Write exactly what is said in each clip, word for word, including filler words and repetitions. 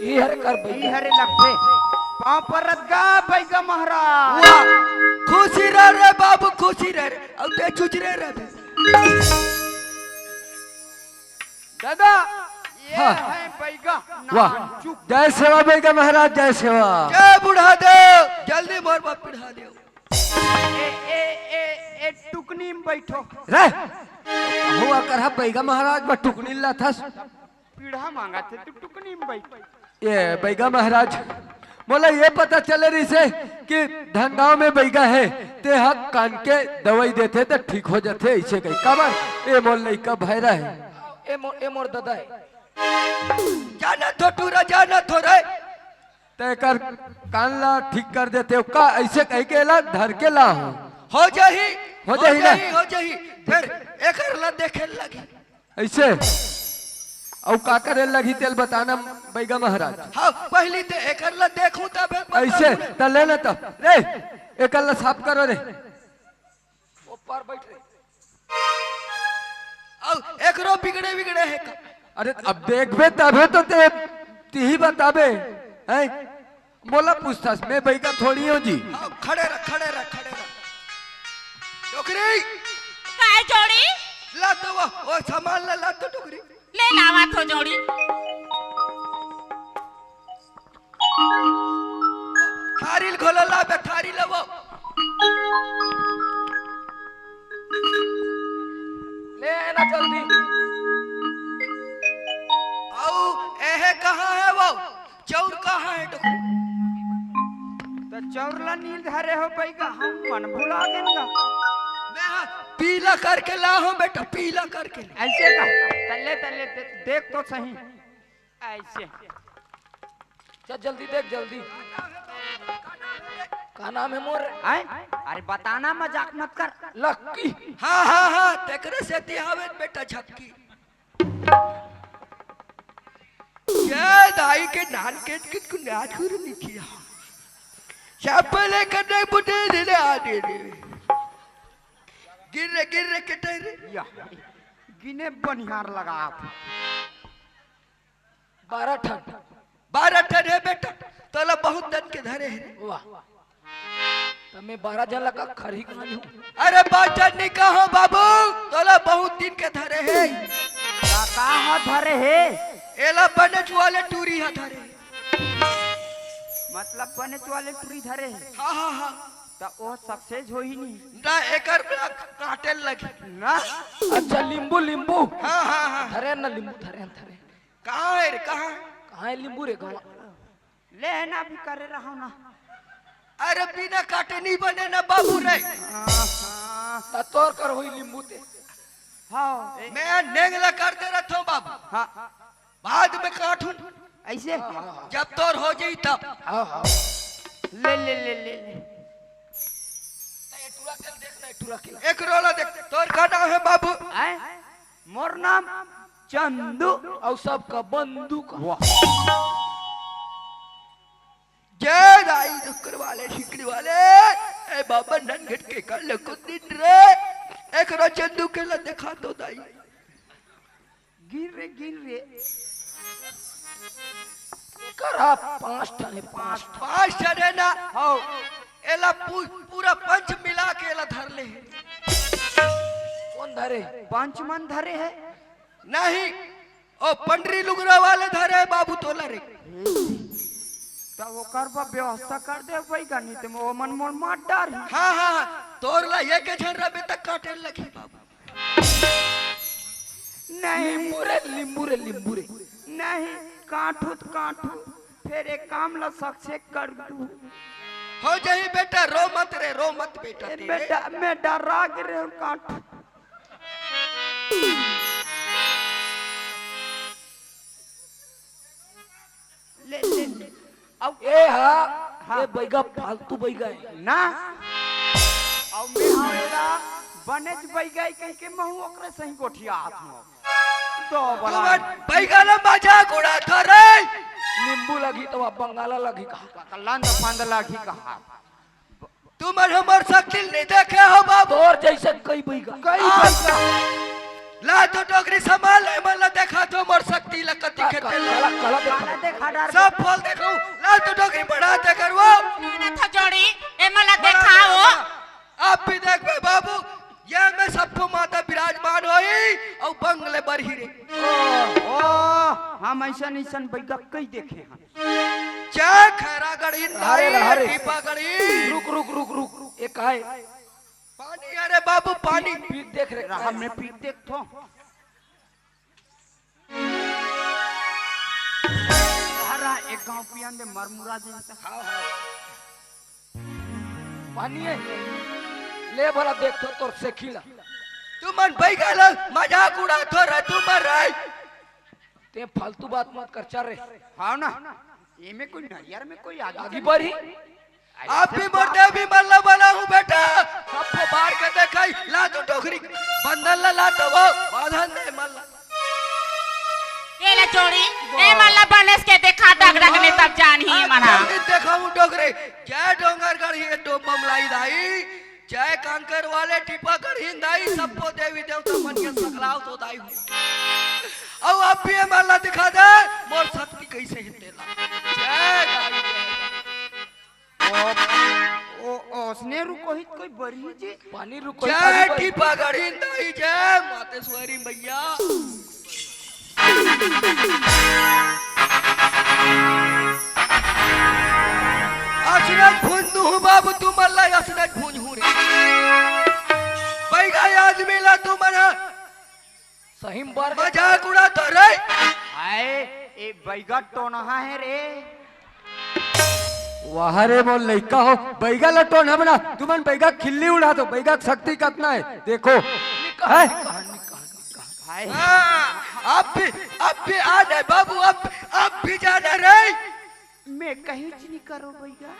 ई हरे कर बइगा। ई हरे लगथे। पाँव परत गा बइगा महाराज। वाह, खुशी रह रे बाबू, खुशी रह रे। अउ ते चुचरे रह रे। दादा, ये हाँ। है बइगा। वाह। नानचुक। जय सेवा बइगा महाराज, जय सेवा। जय बुढ़ा देव, जल्दी मोर बाप पिढ़ा देव। ए, ए, ए, ए, टुकनी में बइठो। रे, हुआ कर हा बइगा महाराज, बा टुकनी लाथस। पीढ़ा मांगथे, तू टुकनी में बइठ। ए, बइगा महाराज, मोला ये पता चले रहिसे कि धनगांव में बइगा हे, ते ह कान के दवई देथे त ठीक हो जथे, अइसे कही। काबर? ए मोर लइका भैरा हे। ए मोर, ए मोर ददा हे। जाना थो टूरा, जाना थो रे। ते एकर कान ला ठीक कर देते हो का? अइसे कहि के एला धर के ला हो। हो जाही, हो हो जाही ना? जाही, हो जाही। फिर एकर ला देखे लगी। अइसे? अउ का करे लगी तेल बताना बइगा महाराज। हाँ, पहली ते एकर ला देखूं तबे बताऊं। अइसे? त ले ना त। रे, एकर ला साफ करो रे। ऊपर बैठ रे। अउ एकरो बिगड़े बिगड़े हे का? अरे अब देखबे तभे तो ते, तिही बताबे, हैं? मोला पूछथस, मैं बइगा थोड़ी हूँ जी। हाँ, खड़े रह, खड़े रह, खड़े रह। डोकरी! काय जोड़ी? ला तो वो, वो सामान ला, ला तो डोकरी। ले लावा थो जोड़ी। थारी ल घोलो लाबे, थारी ल वो। ले ना जल्दी। अउ एहे कहाँ हे वो? चौर कहाँ हे डोकरी? त चौर ला नील धरे हो बइगा, हम मन भुला गेन गा। मैं हा पीला करके ला हूँ बेटा, पीला करके ला। अइसे का? तल्ले, तल्ले, दे-, देख तो सही। अइसे। चल जल्दी देख, जल्दी। का नाम हे मोर? आय? अरे बताना, मजाक मत कर। लक्की। हाँ, हाँ, हाँ, तेकरे सेती आवे बेटा झपकी। ये दाई के नान के कित को नाच कर लिखिया। चप्पल लेकर नहीं बुटे दे दे आ दे दे। गिर रे, गिर रे, कटे रे। या, गिने बनिहार लगा आप। बारह ठन। बारह ठन हे बेटा, तोला बहुत दिन के धरे हे रे। वाह। त मैं बारह झन ला का खरही कहानी हूँ? अरे बारह झन नहीं कहो बाबू, तोला बहुत दिन के धरे हे। का, का हा धरे हे? एला बनेच वाले टूरी हा धरे हे। मतलब बनेच वाले टूरी धरे हे? हाँ, हाँ, हाँ। त ओ success होही नहीं? ना, एकर काटे लगी। ना? अच्छा, लींबू, लींबू। हाँ, हाँ, हाँ। धरे ना लींबू, धरे, धरे। कहाँ हे रे, कहाँ हे? कहाँ हे लींबू रे, गवा? लेना भी करे रहो ना। अरे बिना काटे नहीं बने ना बाबू रे। हाँ, हाँ। त तोर कर होई लींबू ते। हाँ। मैं नेंगला कर दे रहता हूँ बाबू। हाँ। बाद में काटूं। अइसे? जब तोर हो जाई तब। हाँ, हाँ। ले, ले, ले, ले, ले। त ये टूरा के देख ना, ये टूरा के। एकरो ला देख, तोर का नाम हे बाबू? आय? मोर नाम चंदू। अउ सबका बंदूक। वाह। जय दाई डुक्कर वाले, सिकरी वाले। ए बाबा ननघट के कर ले कुछ दिन रे। एकरो चंदू के ला देखा तो दाई। गिन रे, गिन रे। एकर हा पाँच ठन हे, पाँच ठन। पाँच ठन हे ना? हौ। एला पू-, पूरा पंच मिला के एला धर ले हे। कोन धरे? पंच मन धरे हे? नहीं, ओ पंडरी लुगरा वाले धरे हे बाबू तोला रे। त ओकर बर व्यवस्था कर दे भाई, नहीं त ओमन मोर मार डारही। हाँ, हाँ, हाँ, तोर ला एक झन रबे त काटे लगी बाबू। नहीं। लींबू रे, लींबू रे, लींबू रे। नहीं, काटू त काटू, फेर एक काम ला success कर दू। हो जाही बेटा, रो मत रे, रो मत बेटा ए तेरे। बेटा, मैं डरा गे रे, काटू। ले, ले, ले। अउ ए हा, हाँ। ए बइगा फालतू बइगा हे। ना। अउ मैं हा एला बनेच बइगा हे कहिके महूँ ओकरे सही गोठियात हूँ। तो बोला। तुमन बइगा ला मजाक उड़ात हो रे। नींबू लगी त बंगाला लगी कहा। लंद फंद लगी कहा। तुमन हमर शक्ल नहीं देखे हो बाबू। तोर जइसे कई बइगा। कई आ, बइगा। ला तो डोकरी संभाल ले, मन ला देखा तो मोर शक्ति ला कति का-, खेते का-, ला। काला, काला देखा। काला देखा डार। सब फल देखो, ला तो डोकरी बढ़ा दे करवो। मेहनत हो जोड़ी, ए मन ला बढ़ा देखाओ। दे, बढ़ा। आप भी देखबे बाबू, ये में सबको माता विराजमान होई, अउ बंगले बरही रे। ओ, ओ, हम अइसन, अइसन बैगा कई देखे हन। जय खैरागढ़ हिंद अरे, आई, अरे। टीपागढ़ हिंद। रुक, रुक, रुक, रुक, रुक। ए काय? पानी, अरे बाबू, पानी। पीक देख रे, रहा मैं पीक देख थो। अरे एक गांव पियन दे मरमुरा जैसा। हाँ, हाँ। पानी है। ले भला देख तो तोर से खिला। तू मन बैगा ला मजाक उड़ा थो रे, तू मर रही। ते फालतू बात मत कर, चल रे। हाँ ना, एमे कोई नरियर में कोई आगी आगी बढ़ी। आप भी मरते भी मल्ला बना हूँ बेटा, सबको बार के देखाई, ला तो डोकरी बंधन ला, ला तो वो बांधन दे मल्ला। ये ले जोड़ी, ए मल्ला बनेस के देखा डगडग ने तब जान ही आप मना। जल्दी देखाऊं डोकरी, जय डोंगरगढ़ ये दो बमलाई दाई, जय कांकर वाले टीपागढ़ हिंद आई, सबको देवी देवता मन के सकलाव तो दाई हूँ। अब आप भी ये मल्ला दिखा दे, मोर शक्ति कैसे है तेला। जय दाई, जय दाई। ओ, ओ, ओसने रुको ही कोई बरही जी। पानी रुको ही जय पानी बरही। टीपागढ़ हिंद आई, जय मातेश्वरी मैया। असनच भूंज दूहूं बाबू, तू मल्ला असनच भूंज हूं रे। बैगा आदमी ला तू मन सही में बार मजाक उड़ा तो रे। हाय, ए बैगा टोनहा है रे। वाह रे मोर लइका हो, बैगा ला टोनहा बना, तुमन बैगा खिल्ली उड़ा दो, बैगा शक्ति कतना है, देखो। है? हाय। हाँ, अब भी, अब भी आ जाए बाबू, अब, अब भी जाना रे। मैं कहीं च नहीं करो बैगा।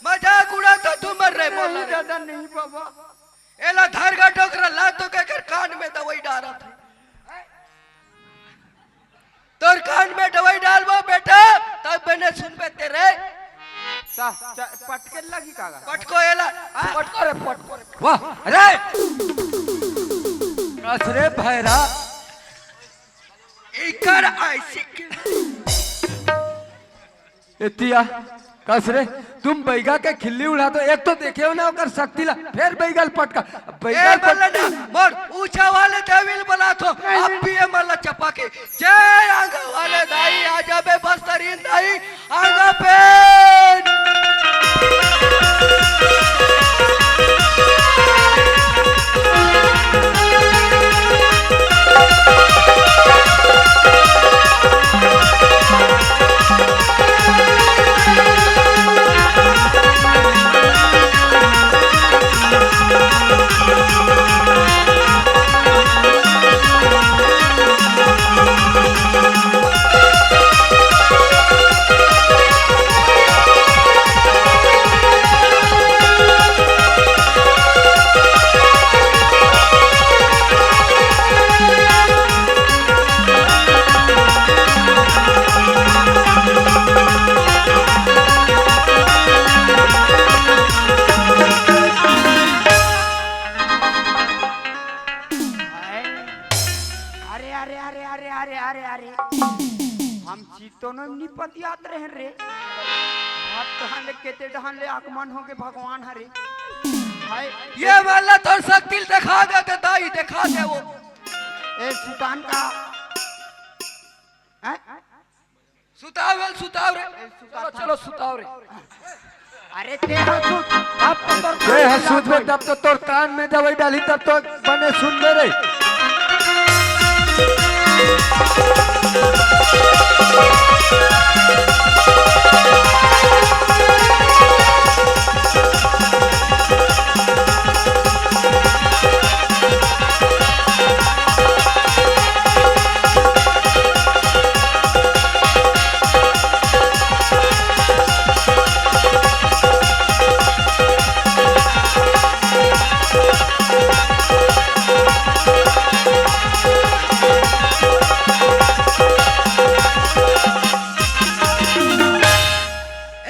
मजाक उड़ा तो तू मर रहे, बोल नहीं रहे। दादा, नहीं बाबा। एला धर गा डोकरा, ला तो के कर कान में दवाई डारत हे। तोर कान में दवाई डालबो बेटा, तब बने सुनबे तेरे। चा, चा, पटके लगी कागा? पटको एला, हाँ? पटको रे, पटको रे। वाह, अरे! कस रे भैरा। इकर ऐसी के एतिया, कस रे, तुम बैगा के खिल्ली उड़ा तो एक तो देखे हो ना ओकर शक्ति ला, फिर बैगा ल पटका। बैगा ए ल पट- मल्ला ना, मोर ऊंचा वाले देवी ल बुला तो, नहीं, आप नहीं। भी ए मल्ला चपा के। जय आंगा वाले दाई, आ जाबे बस्तरीन दाई, आंगा पे। अरे, अरे, अरे, अरे, अरे, अरे, अरे। हम चित्तो न निपतियात रहन रे। हाथ डहान ले, केते डहान ले आगमन होगे भगवान हरे। हाय। ये वाला तो शक्ति दिखा दे, दे दाई, दिखा दे वो। ए, सुतान का। हैं? सुताव, सुताव रे। चलो, चलो, सुताव रे। अरे, ते ह सुत, तब तो तोर ते ह सुत में, तब तो तोर कान में दवाई डाली, तब तो बने सुन ले रे।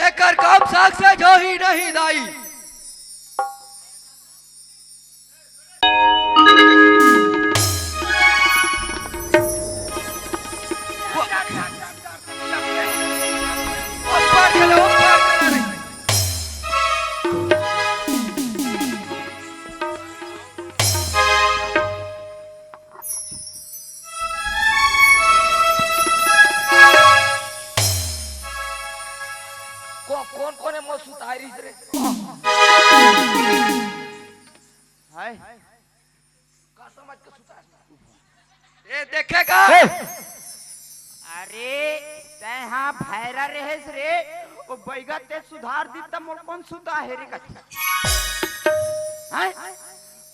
एकर कोने मोर सुतारिस रे। हाय। का समझ के सुतारिस? ए, देखे का? ए! अरे, तैं हा भैरा रहेस रे, ओ बैगा ते सुधार दी त मोर कोन सुता हे रे कथे। हैं?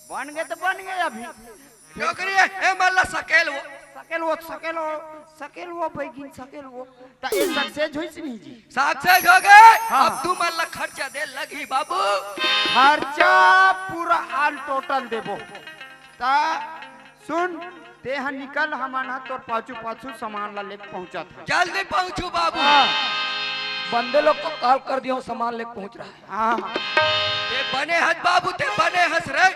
बन गे त बन गे अभी। डोकरी ए, ए मल्ला सकेल वो। सकेल वो, सकेल वो, सकेल वो बैगिन, सकेल वो। त ए success होइस नहीं जी? Success हो गे। हाँ। अब तुमन ला खर्चा दे लगही बाबू। खर्चा पूरा all total देबो। त सुन, तेहा निकल, हमन ह तोर पाछू-पाछू सामान ला लेके पहुंचत हन। जल्दी पहुंचू बाबू। हाँ। बंदे लोग को call कर दियो, सामान लेके पहुंच रहा है। हाँ। ते बने हस बाबू, ते बने हस रे।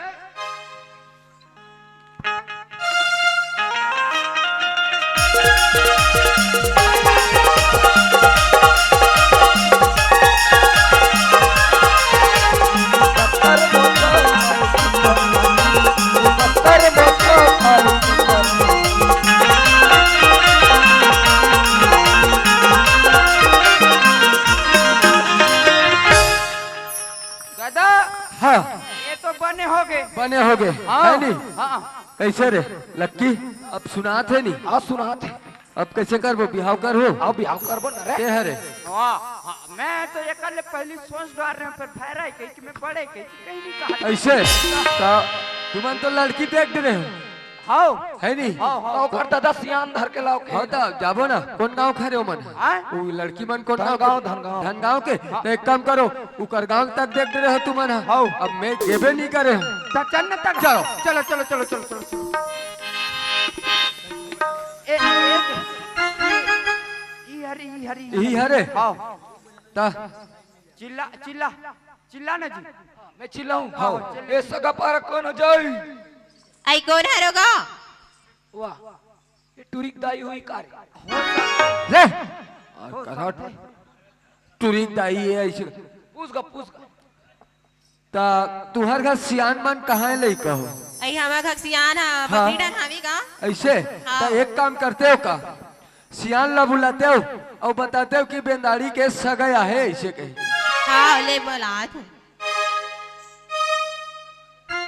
दादा, हाँ। ये तो बने हो गए। बने हो गए, हाँ, है नी? हाँ। कैसे रे लक्की, अब सुनात हे नी? हाँ, सुनात हे। अब कैसे करबो, बिहाव करहू? हाँ, बिहाव करबो न रे। के हरे? वाह, हाँ, मैं तो एकर ले पहली सोच डार रहे हूँ, पर भैरा कही कि मैं बड़े कही कि कहीं नहीं कहा। ऐसे? त तुमन तो लड़की देख डरे हो। हाव। है नी? हाव, हाव। ओकर दादा सियान धर के लाव के। हाँ, त जाबो ना। कोन गांव के हरे ओमन? हाँ? वो लड़की मन कोन गांव के? धनगांव, धनगांव। धनगांव के? हाँ। त एक काम करो, उकर गांव तक देख डरे हो तुमन ह। हाव। अब मैं गेबे नहीं करे हूँ। त चल न तक। चलो। चलो, चलो, चलो, चलो, चलो। ए, ए, ए, ई हरे, ई हरे, ई हरे। हाव। त चिल्ला, चिल्ला, चिल्ला ना जी। मैं चिल्लाऊं? हाँ, चिल्ला। ए सगा पारा कोन हो जाई? आई कोन हरो गा? वाह, ये टुरी के दाई होही का रे? रे! और हो करहट। सकता है। टुरी के दाई हे ऐसे। पूछ गा, पूछ गा। त तुहर घर सियान मन कहाँ हे लइका हो? आई हमर घर सियान ह, हाँ। बकरी डर हावी गा? ऐसे? हाँ। त एक काम करते हो का? सियान ला बुलाते हो अउ बताते हो कि बेंदाड़ी के सगई आहे, ऐसे कही। हाँ, ले बुलात हूँ।